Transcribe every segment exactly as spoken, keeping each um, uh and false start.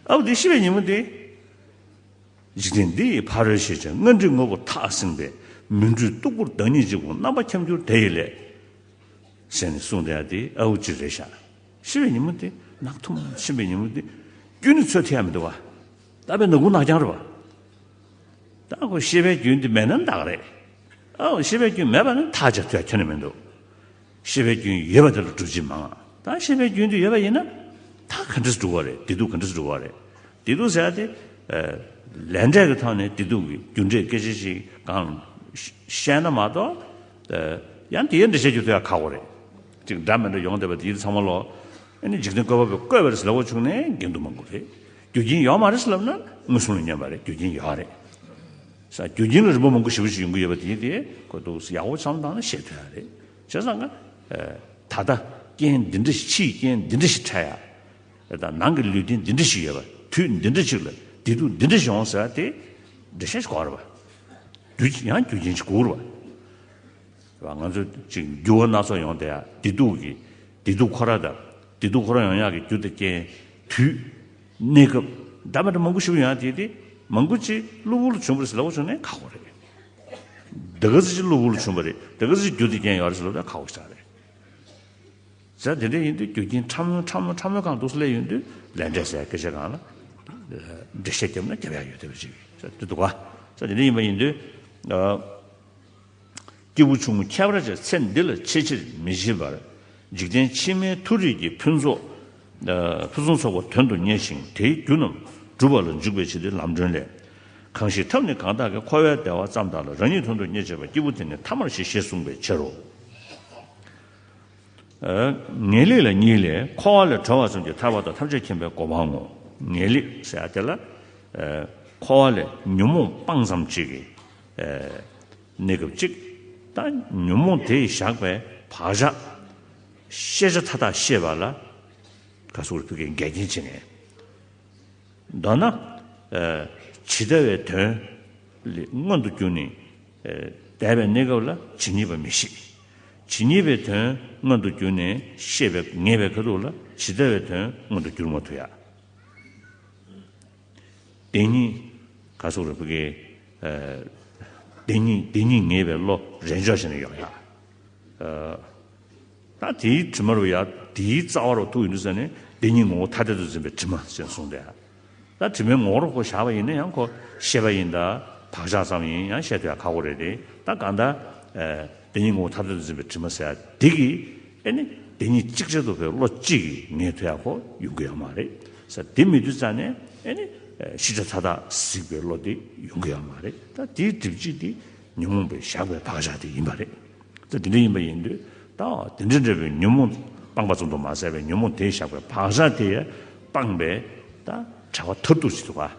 ཨའོ་དེ་ཤི་བའི་ཉིན་མོ་དེ། འཇིག་རྟེན་འདི་ཡི་ཕ་རོལ་ཕྱིན་ཆེན། སྔ་འགྲིགས་དངོས་པོར་ཐག་བསྲིངས་པས། མི་འཁྲུལ་སྟུག་པོར་བདག་ཉིད་གཅིག་པུ། རྣམ་པ་ཁྱབ་འགྱུར་དེ་ཡི་ལས། ཟེར་ནས་གསུངས་བསྡད་ཡ་དེ་ཨའུ་ཅིག་རེད་ཤག་ཤི་བའི་ཉིན་མོ་དེ་ནག་ཐུམ་ཕྱིན་པའི་ཉིན་མོ་དེ་རྒྱུན་ནས་འཚོལ་ཐུབ་ཡ་མི་འདུག་བ། ད་དཔེ་ནག་ཁུང་ནག་རྐྱང་རེད་བ། ད་ཁོ་ཤི་བའི་རྒྱུན་དེ་མེད་ན་འདག་རེད། ཨའོ་ཤི་བའི་རྒྱུན་མེད་པ་ནི་ཐག་བཅད་ཐུབ་ཡ་ཁྱོན་ནས་མི་འདུག་ཤི་བའི་རྒྱུན་ཡོད་པ་དེ་ལ་སྒྲུབ་བྱེད་མང་། ད་ཤི་བའི་རྒྱུན་དེ་ཡོད་པ་ཡིན་ན། ད་ག་འདྲས་སྒྲུབ་པ་རེད། བདེ་སྡུག་ག་འདྲས་སྒྲུབ་པ་རེད། བདེ་སྡུག་ཟེར་ཡ་དེ། ལས་འབྲས་ཀྱི་ཐོག་ནས་བདེ་སྡུག་གི་རྒྱུ་འབྲས་སྐད་ཆ་ཞིག་གང་བཤད་ན་མ་གཏོགས། ཡང་དེའི་འགྲེལ་བཤད་རྒྱུ་དེ་ཡང་ཁག་པོ་རེད། ཅིག་འདྲ་མི་འདྲ་ཡོང་བསྡད་པ་དེ་ཚང་མ་ལོ། ཨ་ནི་འཇིག་རྟེན་བཀོད་པ་པོས་བཀོད་པ་རེད་ཟེར་ལབ་པ་བྱུང་ནས་འགལ་འདུ་མང་པོ་རེད། རྒྱུ་རྐྱེན་ཡོད་མ་རེད་ཟེར་ལབ་ན་མངོན་སུམ་ལ་སྙོན་པ་རེད། རྒྱུ་རྐྱེན་ཡོད་རེད། ས་རྒྱུ་རྐྱེན་ལ་རིམ་པ་མང་པོ་ཞེ་པོ་ཞིག་ཡོང་གི་ཡོད་པ་དེ་དེ་ཁོ་འདུག་ཡག་པོ་བསམ་བཏང་ན་ཤེས་ཐུབ་ཡ་རེད། བྱས་ཙང་ང་། ད་ལྟ་རྐྱེན་འདི་འདྲ་ཞིག་ཕྱིའི་རྐྱེན་འདི་འདྲ་ཞིག་འཕྲད་ཡ། ད་ནང་གི་ལུས་རྟེན་འདི་འདྲ་ཞིག་ཡོད་པ། དུས་འདི་འདྲ་ཞིག་ལ་བདེ་སྡུག་འདི་འདྲ་ཞིག་ཡོང་ཟེར་བ་དེ། འགྲེལ་བཤད་ཞིག་དགོས་རེད་བ། རྒྱུ་ཡང་རྒྱུ་རྐྱེན་ཞིག་དགོས་རེད་བ། རེད་བ། ང་ཚོ་ཅིག་འགྱུར་བ་སྣ་ཚོགས་ཡོང་བསྡད་ཡ། བདེ་སྡུག་གི་བདེ་སྡུག་ཁོ་ར་དང་། བདེ་སྡུག་ཁོ་ར་ཡོང་ཡག་གི་རྒྱུ་དང་རྐྱེན། དུས། གནས་སྐབས། འདྲ་མི་འདྲ་མང་པོ་ཞིག་ཡོང་ཡ་དེ་དེ་མང་པོ་ཅིག་གློ་བུར་དུ་བྱུང་བ་རེད་ཟེར་ལབ་པ་བྱུང་ན་ཁག་པོ་རེད། དེ་ག་ཚོད་ཅིག་གློ་བུར་དུ་བྱུང་བ་རེད། དེ་ག་ཚོད་ཅིག་རྒྱུ་དང་རྐྱེན་ཡོད་རེད་ཟེར་ལབ་ན་ཁག་པོ་ཞིག་རེད། ཟེར་དེ་འདྲ་ཡིན་དུས་རྒྱུ་རྐྱེན་ཕྲ་མོ་ཕྲ་མོ་ཕྲ་མོ་གང་འདུག་སེ་སླེབས་ཡོང་དུས་ལས་འབྲས་ཟེར་སྐད་ཆ་གང་ལ་འགྲེལ་བཤད་བརྒྱབ་ན་རྒྱབ་ཡག་ཡོད་བསྡད་པ་ཅིག་ཟེར་དུ་འདུག་ག་ཟེར་དེ་འདྲ་ཡིན་པ་ཡིན་དུས། སྐྱེས་བུ་ཆུང་ངུ་ཁྱད་པར་ཅན་ཚེ་འདི་ལ་ཆེས་ཆེར་མི་བྱེད་པར། འཇིག་རྟེན་ཕྱི་མའི་མཐོ་རིས་ཀྱི་ཕུན་ཚོགས། ཕུན་སུམ་ཚོགས་པ་དོན་དུ་གཉེར་ཞིང་དེའི་རྒྱུ་རྣམས་སྒྲུབ་པ་ལ་འཇུག་པའི་ཆེད་དུ་ལམ་སྒྲོན་ལས། གང་ཞིག་ཐབས་ནི་གང་དག་གིས། འཁོར་བའི་བདེ་བ་ཙམ་དག་ལ་རང་ཉིད་དོན་དུ་གཉེར་བྱེད་པ་སྐྱེས་བུ་དེ་ནི་ཐ་མར་ཤེས་ཞེས་གསུངས་པའི་ཕྱིར་རོ། ངེས་ལེགས་ལ་གཉིས་ལས། འཁོར་བ་ལས་གྲོལ་བ་ཙམ་གྱི་ཐར་པ་དང་། ཐམས་ཅད་མཁྱེན་པའི་གོ་འཕང་ངོ་། ངེས་ལེགས་ཟེར་ཡ་དེ་ལ། འཁོར་བ་ལས་ཉོན་མོངས་སྤངས་ཙམ་གཅིག་གི་གནས་སྐབས་གཅིག་ད་ཉོན་མོངས་དེས་བཞག་པའི་བག་ཆགས་ཤེས་བྱ་མཐའ་དག་ཤེས་པ་ལ་ག་སོགས་ཕུགས་ཀྱི་འགལ་རྐྱེན་བྱེད་ངེས། མདོར་ན། ཇི་ལྟ་བའི་དོན་ལས་མངོན་དུ་གྱུར་ནས། འདས་པའི་གནས་སྐབས་ལ་ཇི་སྙེད་པ་མི་ཤེས། ཇི་སྙེད་པའི་དོན་མངོན་དུ་གྱུར་ནས་ཤེས་པའི་ངེས་པའི་ཁ་ཐུག་ལ་ཇི་ལྟ་བའི་དོན་མངོན་དུ་གྱུར་མ་ཐུབ་ཡ། བདེན་གཉིས། ག་སོགས་རེ་ཕུག་གི། བདེན་གཉིས་བདེན་གཉིས་ངེས་པའི་བློ་རེས་འཇོག་བྱས་ནས་ཡོང་ཡ། ད་དེའི་དྲི་མ་རུ་ཡ་དེའི་རྩ་བ་རུ་ཐུག་ཡོང་དུས་ས་ནས་བདེན་གཉིས་ངོ་བོ་ཐ་དད་དུ་འཛིན་པའི་དྲི་མ་ཞེས་གསུངས་ཏེ། ད་དྲི་མའི་ངོ་བོར་ཁོ་བཞག་པ་ཡིན་ན་ཡང་ཁོ་ཤེས་པ་ཡིན་ད་བག་ཆགས་ཙམ་ཡིན་ཡང་བཤད་ཐུབ་ཡ་ཁག་པོ་རེད་དེ། ད་གང་ལྟར། བདེན་གཉིས་ངོ་བོ་ཐ་དད་དུ་འཛིན་པའི་དྲི་མ་ཟེར་ཡ་འདི་གིས་ཨེ་ནི་བདེན་གཉིས་གཅིག་ཆར་དུ་བའི་བློ་གཅིག་གིས་ངེས་ཐུབ་ཡ་ཁོ་ཡོང་གི་ཡོད་མ་རེད་ཟེར། དེ་མེད་དུས་ཙ་ནས་ཨེ་ནི་ཤེས་བྱ་མཐའ་དག་གཟིགས་པའི་བློ་དེ་ཡོང་གི་ཡོད་མ་རེད། ད་དེའི་སྒྲིབ་བྱེད་དེ་ཉོན་མོངས་པས་བཞག་པའི་བག་ཆགས་དེ་ཡིན་པ་རེད། ད་དེ་འདྲ་ཡིན་པ་ཡིན་དུས་ད་དེ་འདྲ་འདྲ་བའི་ཉོན་མོངས་སྤངས་པ་ཙམ་དུ་མ་ཟད་པའི་ཉོན་མོངས་དེས་བཞག་པའི་བག་ཆགས་དེ་སྤངས་པའི་ད་བྱ་བ་མཐར་ཐུག་ཅིག་འདུག་ག་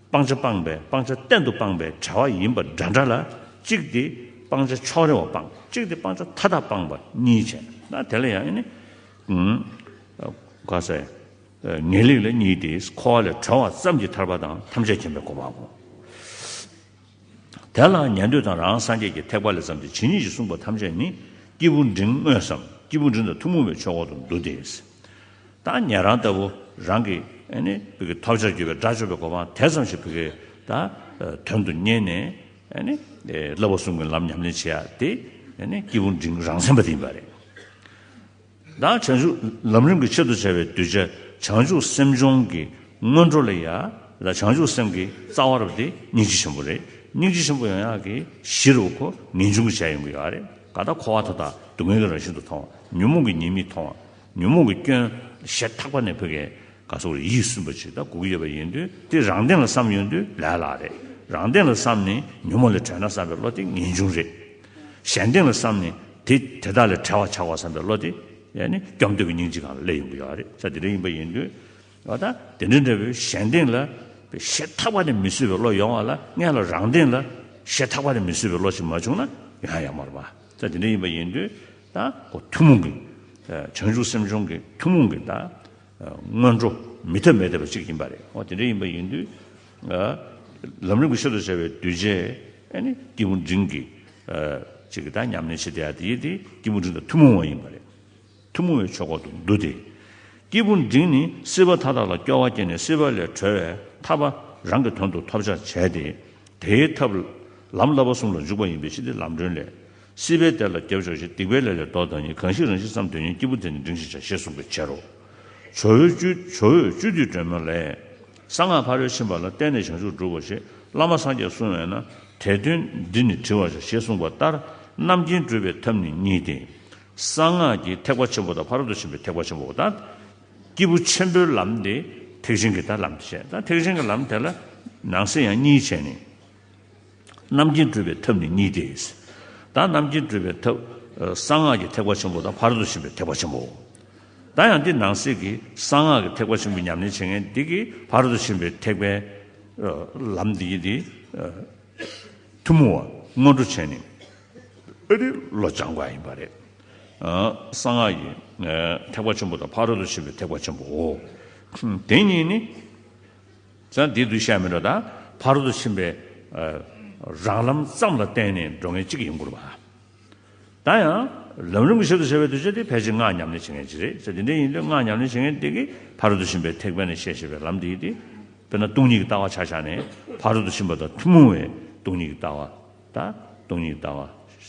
སྤང་བྱ་སྤངས་པའི་སྤང་བྱ་གཏན་དུ་སྤངས་པའི་བྱ་བ་ཡིན་པ་འདྲ་འདྲ་ལ་གཅིག་དེ་སྤང་བྱ་ཕྱོགས་རེ་བ་སྤངས། གཅིག་དེ་སྤང་བྱ་མཐའ་དག་སྤངས་པ་གཉིས་བྱས། ད་དེ་ལ་ཡང་ནི། ཨུམ། ག་ཟེར། ངེས་ལེགས་ལ་གཉིས་ཏེ། འཁོར་བ་ལས་གྲོལ་བ་ཙམ་གྱི་ཐར་པ་དང་། ཐམས་ཅད་མཁྱེན་པའི་གོ་འཕང་ངོ་། དེ་ལ་ཉན་ཐོས་དང་རང་སངས་རྒྱས་ཀྱི་ཐེག་པ་ལས་བརྩམས་ཏེ། ཇི་སྙེད་ཅིག་གསུངས་པ་ཐམས་ཅད་ནི། སྐྱེས་བུ་འབྲིང་དངོས་སམ། སྐྱེས་བུ་འབྲིང་དང་ཐུན་མོང་བའི་ཆོས་འཁོར་དུ་འདུ་སྟེ། ད་ཉན་རང་ལྟ་བུ་རང་གི་ཨ་ནི་བུ་གི་ཐོབ་བྱར་གྱུར་པའི་དགྲ་བཅོམ་པའི་གོ་འཕང་དེ་ཙམ་ཞིག་བུ་གི་ད་དོན་དུ་གཉེར་ནས་ཨ་ནི་བསླབ་པ་གསུམ་གྱི་ལམ་ཉམས་ལེན་བྱེད་ཡ་དེ་ཨ་ནི་སྐྱེས་བུ་འབྲིང་རང་མཚན་པ་དེ་ཡིན་པ་རེད། ད་བྱང་ཆུབ་ལམ་རིམ་གྱི་ཆེད་དུ་བྱ་བའི་གདུལ་བྱ་བྱང་ཆུབ་སེམས་སྦྱོང་གི་སྔོན་འགྲོ་ལ་ཡ། ད་བྱང་ཆུབ་སེམས་ཀྱི་རྩ་བ་རུ་དེ་སྙིང་རྗེ་ཆེན་པོ་རེད། སྙིང་རྗེ་ཆེན་པོ་ཡོང་ཡག་གི་གཞི་རུ་ཁོ་ངེས་འབྱུང་གི་བྱ་ཡོང་གི་ཡོད་རེད། ག་ད་འཁོར་བ་མཐའ་དག་སྡུག་བསྔལ་གྱི་རང་བཞིན་དུ་མཐོང་བ། ཉོན་མོངས་ཀྱི་ཉེས་དམིགས་མཐོང་བ། ཉོན་མོངས་ཀྱི་སྐྱོན་ཞེ་ཐག་པ་ནས་བུ་གའི་ག་སོགས་ཡིད་སུན་པ་ཅིག་ད་དགོས་ཀྱི་ཡོད་པ་ཡིན་དུས། དེ་རང་སྟེང་ལ་བསམ་ཡོང་དུས་ལས་སླ་རེད། རང་སྟེང་ལ་བསམ་ནས་ཉོན་མོངས་ལས་གྲོལ་ན་བསམ་པའི་བློ་དེ་ངེས་འབྱུང་རེད། གཞན་སྟེང་ལ་བསམ་ནས་དེ་དེ་དག་ལས་བྲལ་བར་བྱ་དགོས་བསམ་པའི་བློ་དེ་ཡང་ནི་སྐྱོབ་འདོད་ཀྱི་སྙིང་རྗེ་སྒང་ལ་སླེབས་ཡོང་གི་ཡོད་རེད། ས་དེ་འདྲ་ཡིན་པ་ཡིན་དུས། ཨ་ད་དེ་འདྲ་འདྲ་བའི་གཞན་སྟེང་ལ་ཞེ་ཐག་པ་ནས་མི་བཟོད་པའི་བློ་ཡོང་བ་ལ། སྔོན་ལ་རང་སྟེང་ལ་ཞེ་ཐག་པ་ནས་མི་བཟོད་པའི་བློ་ཞིག་མ་བྱུང་ན་ཡང་ཡག་མ་རེད་པ། ས་དེ་འདྲ་ཡིན་པ་ཡིན་དུས་ད་ཁོ་ཐུན་མོང་གི་བྱང་ཆུབ་སེམས་སྦྱོང་གི་ཐུན་མོང་གི་ད་སྔོན་འགྲོ་མི་ཐབས་མེད་བསྡད་པ་ཅིག་ཡིན་པ་རེད། འོ་དེ་འདྲ་ཡིན་པ་ཡིན་དུས། ལམ་རིམ་གྱི་ཆེད་དུ་བྱ་བའི་གདུལ་བྱའི་ཨ་ནི་སྐྱེས་བུ་འབྲིང་གི་ཅིག་གི་ད་ཉམས་ལེན་བྱེད་བསྡད་ཡ་དེ་ཡིན་ཏེ། སྐྱེས་བུ་འབྲིང་དང་ཐུན་མོང་བ་ཡིན་པ་རེད། ཐུན་མོང་བའི་ཆོས་འཁོར་དུ་འདུ་སྟེ། སྐྱེས་བུ་འབྲིང་ནི་སྲིད་པ་མཐའ་དག་ལ་སྐྱོ་བ་སྐྱེས་ནས་སྲིད་པ་ལས་གྲོལ་བའི་ཐར་པ་རང་གི་དོན་དུ་ཐོབ་བྱར་བྱས་ཏེ། དེའི་ཐབས་ལམ་བསླབ་པ་གསུམ་ལ་འཇུག་པ་ཡིན་པའི་ཕྱིར་ཏེ། ལམ་སྒྲོན་ལས། སྲིད་པའི་བདེ་ལ་རྒྱབ་འཇོག་ཅིང་། སྡིག་པའི་ལས་ལས་ལྡོག་ལྡང་ཉིད། གང་ཞིག་རང་བཞིན་བསམ་དོན་གཉིས། སྐྱེས་བུ་དེ་ནི་འབྲིང་ཞེས་བྱ། ཞེས་གསུངས་པའི་ཕྱིར་རོ། ཇོ་བོའི་བཅུད་ཇོ་བོས་བཅུད་བསྡུས་སྒྲོན་མེ་ལས། གསང་སྔགས་ཕ་རོལ་ཕྱིན་པ་ལ་བརྟེན་ནས་བྱང་ཆུབ་སྒྲུབ་པར་བྱེད། བླ་མ་སངས་རྒྱས་གསུང་བས་ན། དེ་དོན་འདི་ནི་དྲི་བར་བྱ། ཞེས་གསུངས་པ་ལྟར་རྣམ་མཁྱེན་སྒྲུབ་པའི་ཐབས་ནི་གཉིས་ཏེ། གསང་སྔགས་ཀྱི་ཐེག་པ་ཆེན་པོ་དང་ཕ་རོལ་ཏུ་ཕྱིན་པའི་ཐེག་པ་ཆེན་པོ། ད་སྐྱེས་བུ་ཆེན་པོའི་ལམ་དེ་ཐེག་ཆེན་གྱི་ད་ལམ་དེ་བྱས། ད་ཐེག་ཆེན་གྱི་ལམ་དེ་ལ་ནང་གསེས་ཡང་གཉིས་བྱས་ནས། རྣམ་མཁྱེན་སྒྲུབ་པའི་ཐབས་ནི་གཉིས་ཏེ། ད་རྣམ་མཁྱེན་སྒྲུབ་པའི་ཐབས། ཨ། གསང་སྔགས་ཀྱི་ཐེག་པ་ཆེན་པོ་དང་ཕ་རོལ་ཏུ་ཕྱིན་པའི་ཐེག་པ་ཆེན་པོ། ད་ཡང་འདི་ནང་གསེས་ཀྱི་གསང་སྔགས་ཀྱི་ཐེག་པ་ཆེན་པོའི་ཉམས་ལེན་བྱེད་མཁན་འདི་གིས་ཕ་རོལ་ཏུ་ཕྱིན་པའི་ཐེག་པའི། ཨ། ལམ་འདི་ཡི་འདི། ཨ། ཐུན་མོང་བ་སྔོན་འགྲོ་བྱས་ནས་ཨ་ནི་བློ་སྦྱང་དགོས་ཡིན་པ་རེད། ཨ། གསང་སྔགས་ཀྱི། ཨ། ཐེག་པ་ཆེན་པོ་དང་ཕ་རོལ་ཏུ་ཕྱིན་པའི་ཐེག་པ་ཆེན་པོའོ། དེ་གཉིས་ནི། ཙང་འདི་དུས་བཤད་མི་འགྲོ། ད་ཕ་རོལ་ཏུ་ཕྱིན་པའི། ཨ། རང་ལམ་ཙམ་ལ་བརྟེན་ནས་འགྲོ་མཁན་གཅིག་ཡིན་དགོས་པ། ད་ཡང་ལམ་རིམ་གྱི་ཆེད་དུ་བྱ་བའི་དུས་ཚོད་དེ་ཕལ་ཆེར་སྔགས་ཉམས་ལེན་བྱེད་མཁན་ཅིག་རེད། ཙང་དེ་འདྲ་ཡིན་དུས་སྔགས་ཉམས་ལེན་བྱེད་མཁན་དེ་གིས་ཕ་རོལ་ཏུ་ཕྱིན་པའི་ཐེག་པ་ནས་བཤད་བཞིན་པའི་ལམ་དེ་ཡིན་ཏེ། དཔེར་ན་སྟོང་ཉིད་ཀྱི་ལྟ་བ་ཆ་བཞག་ནས་ཕ་རོལ་ཏུ་ཕྱིན་པ་དང་ཐུན་མོང་བའི་སྟོང་ཉིད་ཀྱི་ལྟ་བ། ད་སྟོང་ཉིད་ཀྱི་ལྟ་བ་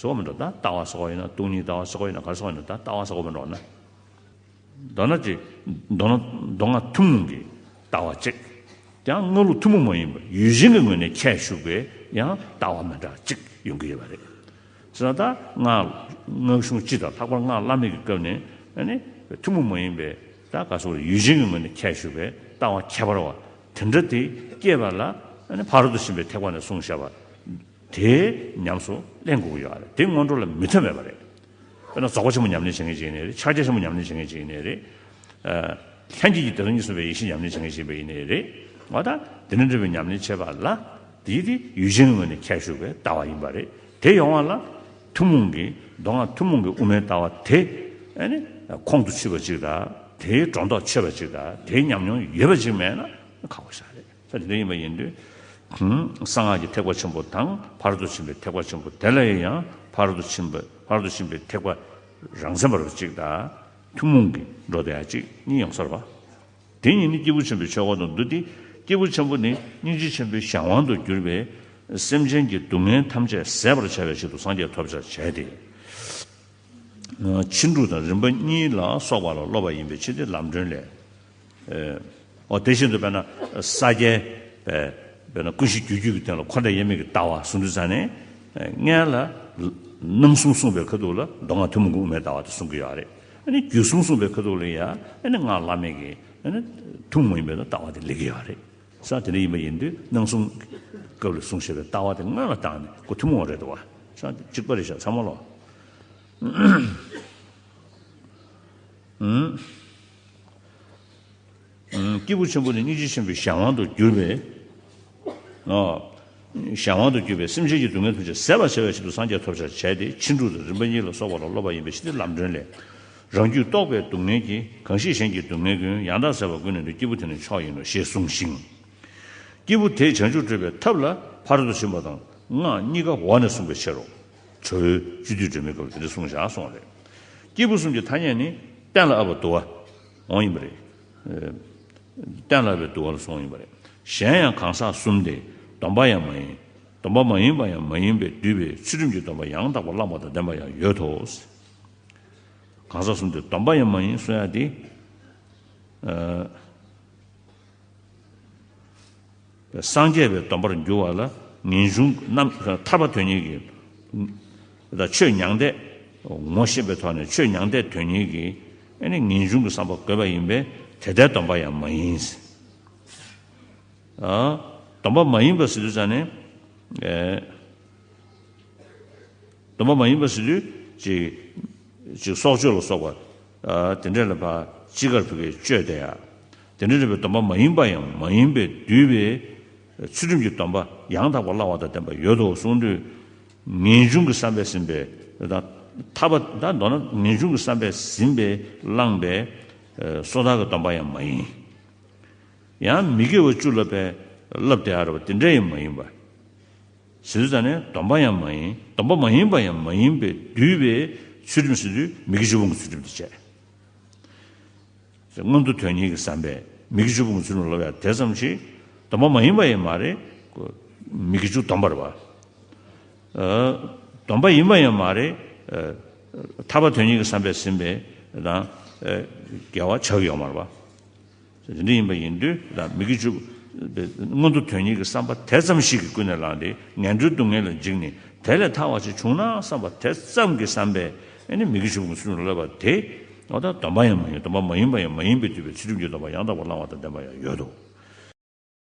ཟེར་བ་མི་འགྲོ། ད་ལྟ་བ་ཟེར་བ་ཡིན་ན། སྟོང་ཉིད་ཀྱི་ལྟ་བ་ཟེར་བ་ཡིན་ན། ག་རེ་ཟེར་བ་ཡིན་ན། ད་ལྟ་བ་ཟེར་བ་མི་འགྲོ་ན། མདོར་ན་ཅིག་མདོར་ན་མདོ་སྔགས་ཐུན་མོང་གི་ལྟ་བ་གཅིག་ཡང་སྔགས་ལུགས་ཐུན་མོང་མ་ཡིན་པ་ཡུལ་ཅན་གྱི་ངོས་ནས་ཁྱད་ཞུགས་པའི་ཡང་ལྟ་བ་མི་འདྲ་གཅིག་ཡོང་གི་ཡོད་པ་རེད། ཟེར་ན་ད་སྔགས་སྔགས་གཞུང་སྤྱི་དང་ལྷག་པར་སྔགས་བླ་མེད་ཀྱི་སྐབས་ནས་ཨ་ནི་ཐུན་མོང་མ་ཡིན་པའི་ད་ག་སོགས་ཡུལ་ཅན་གྱི་ངོས་ནས་ཁྱད་ཞུགས་པའི་ལྟ་བ་ཁྱད་པར་བ་དེ་འདྲ་དེ་སྐྱེས་པ་ལ་ཨ་ནི་ཕ་རོལ་ཏུ་ཕྱིན་པའི་ཐེག་པ་ནས་གསུངས་བཞག་པ། དེ་ཉམས་སུ་ལེན་དགོས་ཀྱི་ཡོད་རེད། དེ་སྔོན་འགྲོ་ལ་མི་ཐོན་མེད་པ་རེད། དཔེར་ན་རྫོགས་པ་ཆེན་པོ་ཉམས་ལེན་བྱེད་མཁན་ཅིག་ཡིན་ནའི་རེད། ཕྱག་རྒྱ་ཆེན་པོ་ཉམས་ལེན་བྱེད་མཁན་ཅིག་ཡིན་ནའི་རེད། ཨ། ལྷན་སྐྱེས་ཀྱི་བདེ་སྟོང་གཉིས་སུ་མེད་པའི་ཡེ་ཤེས་ཉམས་ལེན་བྱེད་མཁན་ཅིག་ཡིན་པ་ཡིན་ནའི་རེད། འོ་ད་དེ་འདྲ་འདྲ་བའི་ཉམས་ལེན་བྱེད་པ་ལ་དེ་དེ་ཡུལ་ཅན་གྱི་ངོས་ནས་ཁྱད་ཞུགས་པའི་ལྟ་བ་ཡིན་པ་རེད། དེ་ཡོང་བ་ལ་ཐུན་མོང་གི་མདོ་སྔགས་ཐུན་མོང་གི་དབུ་མའི་ལྟ་བ་དེ་ཨ་ནི་ཁོང་དུ་ཆུད་པ་ཅིག་དང་། དེའི་སྒྲོ་འདོགས་ཆོད་པ་ཅིག་དང་། དེའི་ཉམས་མྱོང་ཡོད་པ་ཅིག་མེད་ན་ཁག་པོ་ཞིག་རེད། ད་དེ་འདྲ་ཡིན་པ་ཡིན་དུས། གསང་སྔགས་ཀྱི་ཐེག་པ་ཆེན་པོ་དང་ཕ་རོལ་ཏུ་ཕྱིན་པའི་ཐེག་པ་ཆེན་པོ་དེ་ལ་ཡང་ཕ་རོལ་ཏུ་ཕྱིན་པ་ཕ་རོལ་ཏུ་ཕྱིན་པའི་ཐེག་པ་རང་མཚན་པ་རུ་གཅིག་དང་། ཐུན་མོང་གི་འགྲོ་དེ་ཡང་གཅིག་གཉིས་ཡོང་ས་རེད་པ། དེ་གཉིས་ནི་སྐྱེས་བུ་ཆེན་པོའི་ཆོས་འཁོར་དང་འདུ་སྟེ། སྐྱེས་བུ་ཆེན་པོ་ནི་སྙིང་རྗེ་ཆེན་པོའི་གཞན་དབང་དུ་གྱུར་པས་སེམས་ཅན་གྱི་སྡུག་བསྔལ་ཐམས་ཅད་ཟད་པར་བྱ་བའི་ཆེད་དུ་སངས་རྒྱས་ཐོབ་བྱར་བྱས་ཏེ། ཕྱིན་དྲུག་དང་རིམ་པ་གཉིས་ལ་སོགས་པ་ལ་སློབ་པ་ཡིན་པའི་ཕྱིར་ཏེ། ལམ་སྒྲོན་ལས། ཨོ་དེ་བཞིན་དུ་དཔེར་ན་ས་སྐྱའི་དཔེར་ན་ཀུན་གཞི་རྒྱུ་རྒྱུད་ཀྱི་སྟེང་ལ་འཁོར་འདས་དབྱེར་མེད་ཀྱི་ལྟ་བ་གསུང་དུས་ཙ་ནས། སྔོན་ལ་སྣང་གསུམ་གསུངས་པའི་ཁ་ཐུག་ལ་མདོ་སྔགས་ཐུན་མོང་གི་དབུ་མའི་ལྟ་བ་དེ་གསུང་གི་ཡོད་རེད། ཨ་ནི་རྒྱུད་གསུམ་གསུངས་པའི་ཁ་ཐུག་ལ་ཡང་ཨ་ནི་སྔགས་བླ་མེད་ཀྱི་ཨ་ནི་ཐུན་མོང་མ་ཡིན་པའི་ལྟ་བ་དེ་སླེབས་ཀྱི་ཡོད་རེད། ས་དེ་འདྲ་ཡིན་པ་ཡིན་དུས་སྣང་གསུམ་སྐབས་ལ་གསུངས་བཞག་པའི་ལྟ་བ་དེ་སྔོན་ལ་བཏང་ནས་ཁོ་ཐུན་མོང་བ་རེད་འདུག་བ། ས་གཅིག་པ་རེད་ཤག་ཚང་མ་ལོ། ཨུམ། སྐྱེས་བུ་ཆེན་པོ་ནི་སྙིང་རྗེ་ཆེན་པོའི་གཞན་དབང་དུ་གྱུར་པས། ཨོ། གཞན་དབང་དུ་གྱུར་པས་སེམས་ཅན་གྱི་སྡུག་བསྔལ་ཐམས་ཅད་ཟད་པར་བྱ་བའི་ཆེད་དུ་སངས་རྒྱས་ཐོབ་བྱར་བྱས་ཏེ། ཕྱིན་དྲུག་དང་རིམ་པ་གཉིས་ལ་སོགས་པ་ལ་སློབ་པ་ཡིན་པའི་ཕྱིར་ཏེ། ལམ་སྒྲོན་ལས། རང་རྒྱུད་རྟོགས་པའི་སྡུག་བསྔལ་གྱིས། གང་ཞིག་གཞན་གྱི་སྡུག་བསྔལ་ཀུན། ཡང་དག་ཟད་པ་ཀུན་ནས་ནི། སྐྱེས་བུ་དེ་ནི་མཆོག་ཡིན་ནོ། ཞེས་གསུངས་ཤིང་། སྐྱེས་བུ་དེས་བྱང་ཆུབ་སྒྲུབ་པའི་ཐབས་ལ་ཕ་རོལ་ཏུ་ཕྱིན་པ་དང་སྔགས་གཉིས་ཀ་འོག་ནས་གསུངས་པའི་ཕྱིར་རོ། ཇོ་བོའི་བཅུད་བསྡུས་སྒྲོན་མེའི་སྐབས་ལ་དེ་འདྲ་གསུངས་བཞག་གསུངས་པ་རེད། སྐྱེས་བུ་གསུམ་གྱི་ཐ་སྙད་ནི་གཏན་ལ་དབབ་པ་དུ་བ་འོང་ཡིན་པ་རེད། གཏན་ལ་དབབ་པའི་དུ་བ་ལ་སོང་ཡིན་པ་རེད། གཞན་ཡང་གང་ཟག་གསུམ་སྟེ། སྡོམ་པ་ཡང་མ་ཡིན། སྡོམ་པ་མ་ཡིན་པ་ཡང་མ་ཡིན་པས་བསྡུས་པའི་ཚུལ་ཁྲིམས་ཀྱི་སྡོམ་པ་ཡང་དག་པར་བླངས་པ་དང་ལྡན་པ་ཡང་ཡོད་དོ། གང་ཟག་གསུམ་སྟེ་སྡོམ་པ་ཡང་མ་ཡིན་གསུང་ཡ་དེ། ཨ། སངས་རྒྱས་པའི་སྡོམ་པར་འགྱུར་བ་ལ་ངེས་འབྱུང་རྣམ་ཐར་པ་དོན་གཉེར་གྱི། ད་ཆོས་མྱང་འདས་ངོ་ཤེས་པའི་ཐོག་ནས་ཆོས་མྱང་འདས་དོན་གཉེར་གྱི་ཨ་ནི་ངེས་འབྱུང་གི་བསམ་པ་དགོས་པ་ཡིན་པས་དེ་ལྟའི་སྡོམ་པ་ཡང་མ་ཡིན། ཨ། སྡོམ་པ་མ་ཡིན་པ་ཟེར་དུས་ཙ་ནས། ཨེ། སྡོམ་པ་མ་ཡིན་པ་ཟེར་དུས་ཅིག་ཅིག་སྲོག་གཅོད་ལ་སོགས་པ། ཨ། དེ་འདྲ་ལ་ཕར་ཅི་དགར་ཕུད་ཀྱི་གཅོད་དེ་ཡ། དེ་འདྲ་འདྲ་བའི་སྡོམ་པ་མ་ཡིན་པ་ཡང་མ་ཡིན་པས་བསྡུས་པའི་ཚུལ་ཁྲིམས་ཀྱི་སྡོམ་པ་ཡང་དག་པར་བླང་བ་དང་ལྡན་པ་ཡོད་དོ་གསུངས་དུས། ངེས་འབྱུང་གི་བསམ་པས་ཟིན་པའི་དང་ཐར་པ་ད་མདོར་ན་ངེས་འབྱུང་གི་བསམ་པས་ཟིན་པའི་བླངས་པའི་སོ་ཐར་གྱི་སྡོམ་པ་ཡང་མ་ཡིན། ཡང་མི་དགེ་བ་བཅུ་ལ་བས་བསླབ་བསྡད་ཡ་རེད་བ་དེ་འདྲ་ཡང་མ་ཡིན་པ། ཟེར་དུས་ཙ་ནས་སྡོམ་པ་ཡང་མ་ཡིན། སྡོམ་པ་མ་ཡིན་པ་ཡང་མ་ཡིན་པས་བསྡུས་པའི་ཚུལ་ཁྲིམས་ཟེར་དུས་མི་དགེ་བཅུ་སྤོང་གི་ཚུལ་ཁྲིམས་དེ་བྱས། མངོན་མཐོ་དོན་གཉེར་གྱི་བསམ་པས་མི་དགེ་བཅུ་སྤོང་གི་ཚུལ་ཁྲིམས་ལ་བསླབ་ཡ་དེ་ཙམ་ཞིག་སྡོམ་པ་མ་ཡིན་པ་ཡང་མ་རེད། མི་དགེ་བཅུ་སྡོམ་པ་རེད་པ། སྡོམ་པ་ཡིན་པ་ཡང་མ་རེད། ཐར་པ་དོན་གཉེར་གྱི་བསམ་པས་ཟིན་པའི་དང་དགེ་བ་ཆགས་ཡོད་མ་རེད་པ། དེ་འདྲ་ཡིན་པ་ཡིན་དུས་ད་མི་དགེ་བཅུ་མངོན་མཐོ་དོན་གཉེར་གྱི་བསམ་པ་དེ་ཙམ་ཞིག་གིས་ཀུན་ནས་བསླངས་ཏེ་ངན་འགྲོའི་སྡུག་བསྔལ་ལ་འཇིགས་ནས་དེ་ལས་ཐར་བ་ཞིག་བྱུང་ན་བསམ་པ་དེ་ཙམ་གྱི་བསམ་པས་ཨ་ནི་མི་དགེ་བཅུ་སྤོང་གི་ཚུལ་ཁྲིམས་ལ་བསླབ་པ་དེ་འོ་ད་སྡོམ་པ་ཡང་མ་ཡིན། སྡོམ་པ་མ་ཡིན་པ་ཡང་མ་ཡིན་པའི་བསྡུས་པའི་ཚུལ་ཁྲིམས་ཀྱི་སྡོམ་པ་ཡང་དག་པར་བླང་བ་དང་ལྡན་པ་ཡང་ཡོད་དོ།